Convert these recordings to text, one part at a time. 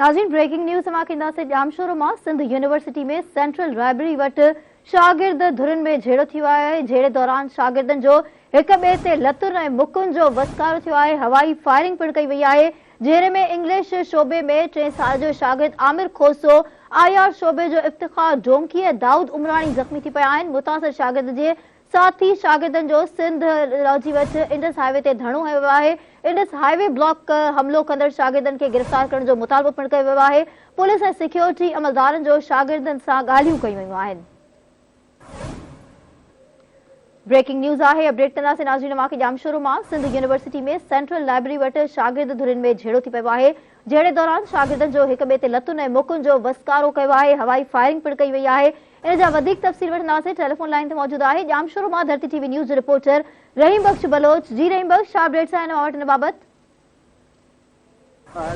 ناظرين breaking news اوهان کي ڏينداسين ڄامشورو مان سنڌ يونيورسٽي ۾ سينٽرل لائبريري وٽ شاگرد ڌرين ۾ جهيڙو ٿي ويو آهي جهيڙي دوران شاگردن جو هڪ ٻئي تي لتن ۽ مڪن جو وسڪارو ٿيو آهي هوائي فائرنگ پڻ ڪئي وئي آهي جهيڙي ۾ انگلش شعبي ۾ ٽئين سال جو شاگرد عامر کوسو I R شعبي جو افتخار ڊومڪي ۽ دائود عمراڻي زخمي ٿي پيا آهن متاثر شاگرد جي ساٿي شاگردن جو سنڌ لاجي وٽ انڊس هاء وي تي ڌرڻو هنيو ويو آهي، انڊس هاء وي بلاڪ حملو ڪندڙ شاگردن کي گرفتار ڪرڻ جو مطالبو پڻ ڪيو ويو آهي، پوليس ۽ سيڪيورٽي عملدارن جو شاگردن سان ڳالهيون ڪيون ويون آهن. بريڪنگ نيوز آهي اپڊيٽ ڪنداسين ناظرين اوهان کي ڄامشورو مان سنڌ يونيورسٽي ۾ سينٽرل لائبرري وٽ شاگرد ڌرين ۾ جهيڙو ٿي پيو آهي جهيڙي دوران شاگردن جو هڪ ٻئي تي لتن ۽ مڪن جو وسڪارو ڪيو آهي هوائي فائرنگ پڻ ڪئي وئي آهي ان جا وڌيڪ تفصيل وٺنداسين ٽيليفون لائين تي موجود آهي ڄامشورو مان ڌرتي ٽي وي نيوز جو رپورٽر رحيم بخش بلوچ جي رحيم بخش ڇا اپڊيٽس آهن اوهان وٽ ان بابت.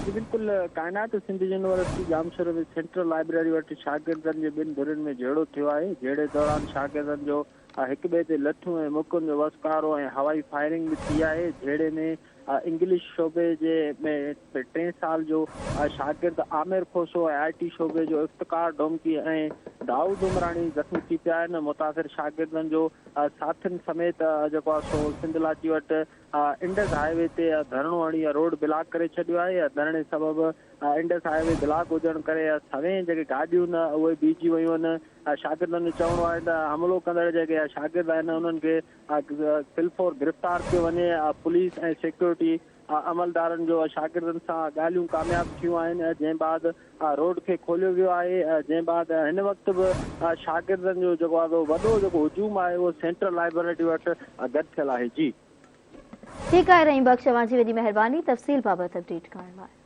جي بلڪل ڪائنات Sindh university Jamshoro ۾ central library وٽ شاگردن جي ٻن ڌرين ۾ جهيڙو ٿيو آهي جهيڙي دوران شاگردن جو هڪ ٻئي تي لٺيون ۽ مڪن جو وسڪارو ۽ هوائي فائرنگ به ٿي آهي جهيڙي ۾ انگلش شعبي جي ۾ ٽئين سال جو شاگرد عامر کوسو ۽ آء ٽي شعبي جو افتخار ڊومڪي ۽ دائود عمراڻي زخمي ٿي پيا آهن، متاثر شاگردن جو ساٿين سميت جيڪو آهي سو سنڌ لاچي وٽ انڊس هاء وي تي ڌرڻو هڻي روڊ بلاڪ ڪري ڇڏيو آهي، ڌرڻي سبب انڊس هاء وي بلاڪ هجڻ ڪري سوين جيڪي گاڏيون آهن اهي بيهجي ويون آهن، شاگردن جو چوڻ آهي ته حملو ڪندڙ جيڪي شاگرد آهن انهن کي فلفور گرفتار ڪيو وڃي، پوليس ۽ سيڪيورٽي عملدارن جو شاگردن سان ڳالهيون ڪامياب ٿيون آهن، جنهن بعد روڊ کي کوليو ويو آهي، جنهن بعد هن وقت به شاگردن جو جيڪو آهي وڏو جيڪو هجوم آهي اهو سينٽرل لائبريري وٽ گڏ ٿيل آهي جي. ٺيڪ آهي رحيم بخش اوهان جي وڏي مهرباني تفصيل بابت اپڊيٽ ڪرڻ لاء.